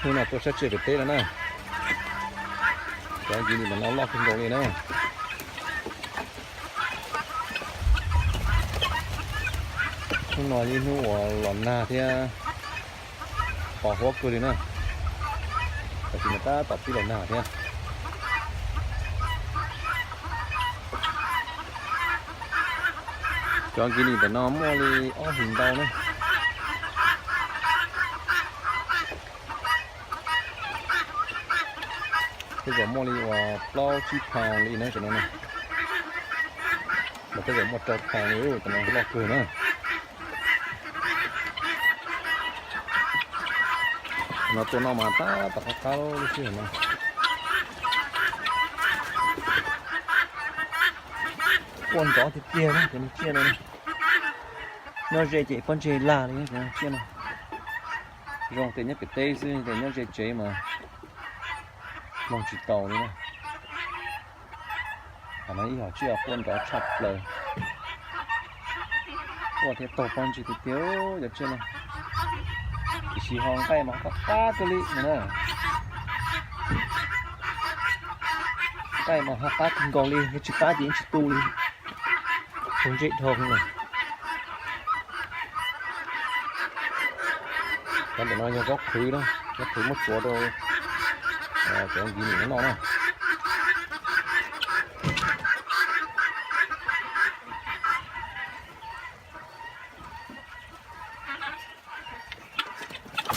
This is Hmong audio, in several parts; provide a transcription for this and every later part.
Hnub no tuaj sab tsiaj pem teb no na, cov nkis lis ntawm no loj kawg nkaus li na. Hnub no yog ib hnub uas los nag thiab, pos huab kawg li na. Tam sim no tab tom pib los nag thiab. Cov nkis lis ntawm no muaj li ob hlis ntau na. Tej zaum muaj li uas plaub tsib pound li na cov no na. Mas tej zaum muaj rau pound li, cov no loj kawg na. No tua noj mas tab tom qab qab lub sij hawm no. Quaj nrov tiag tiag na cov niag tsiaj no. Nyob ze ces pob ntseg lag li cov tsiaj no. Zoo tias nyob pem teb xwb, tias nyob ze tsev mas mloog tsis tau li na. Qhov no ib hom tsiaj quaj nrov tshaj plaws. Quaj thiab taug pob ntseg tiag tiag cov tsiaj no. Tiam sis ho nqaij mas ho qab qab kawg li no na. Nqaij mas ho qab kawg nkaus li, yog tsis qab ces yeej tsis tu li. Tsaug zog dhau lawm. Cov ntawm no yog zaub qhwv na, zaub qhwv muab txuav rau cov nkis lis no noj na.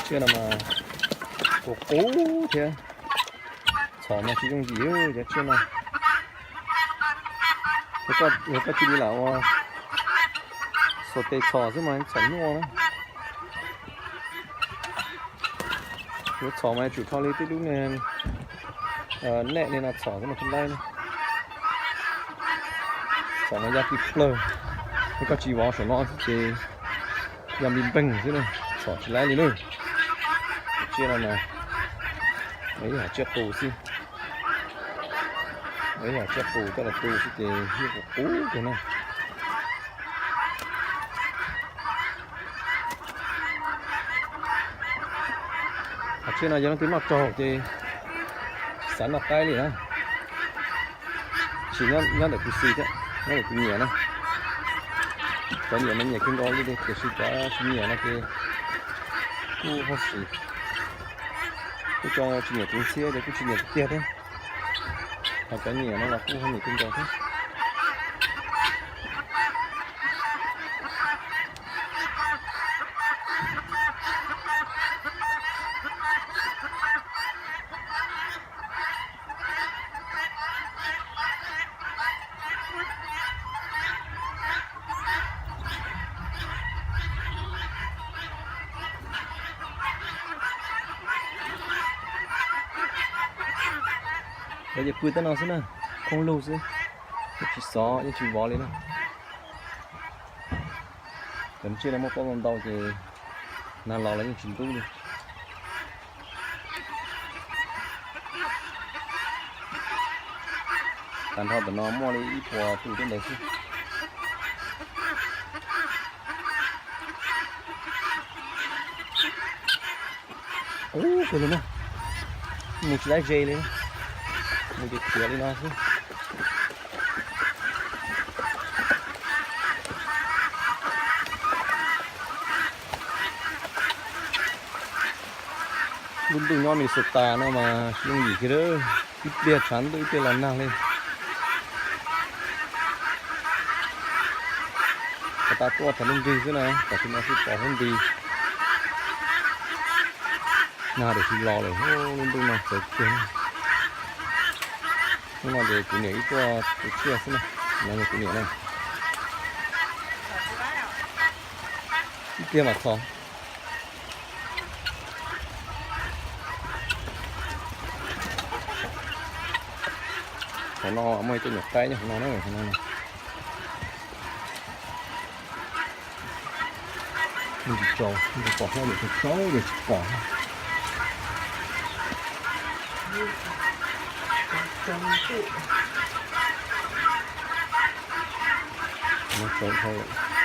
Tsiaj no mas qus qus thiab, txhom mas tsis yooj yim cov tsiaj no. Yog koj cia li lam ua xuas tes txhom xwb mas txhom nyuaj na. Yuav txhom mas yuav tsum rho li tej lub niag net li no txhom xwb mas thiaj laib na. Txhom mas ya tij plawg, yog koj tsis vov saum no xwb ces ya npis npeeg xwb na, txhom tsis laib li na. Tsiaj no mas ib yam tsiaj qus xwb, ib yam tsiaj qus coj los tu xwb ces yeej qus qus kawg na. Tsiaj no yog leej twg noj raug ces tsis xav noj qaib li na. Tsis nyob ntawm kuv xis thiab, nyob ntawm kuv niam na. Cov niam mas nyiam kawg nkaus li, tiam sis cov tsis nyiam no ces kuj haj siv. Kuj tsis nyiam tus ntxhiab ces kuj tsis nyiam tiag tiag thiab. Ho cov nyiam no los kuj haj nyiam kawg nkaus thiab. Lawv ces pw tej no xwb na, khoob lug xwb, yeej tsis xov yeej tsis vov li na. Cov tsiaj no muaj pob ntau ntau ces nag los los yeej tsis ntub li. Tag nrho ntawm no muaj li ib puas tus tej ntawd xwb. Qub kawg li na, mus tsis laib ze li, mus ces khiav li no xwb. Lub ntuj nyob Minnesota no mas tsis yooj yim kiag, ib pliag tshav ntuj ib pliag los nag li. Ko taw tuaj thaum lub nrig xwb na, tam sim no xwb pos huab nti. Nag tiam sis los lawm, lub ntuj no txawv kiag. Hnub no ces kuv niam ib tuaj tu tsiaj xwb na, no yog kuv niam na. Ib pliag mam txhos. Qhov no muaj ib tug nyuam qaib nyob hauv no na, qhov no. Tsis tsaus, tsis pom huab, tsis tsaus, tsis pom. No tsaus dhau lawm.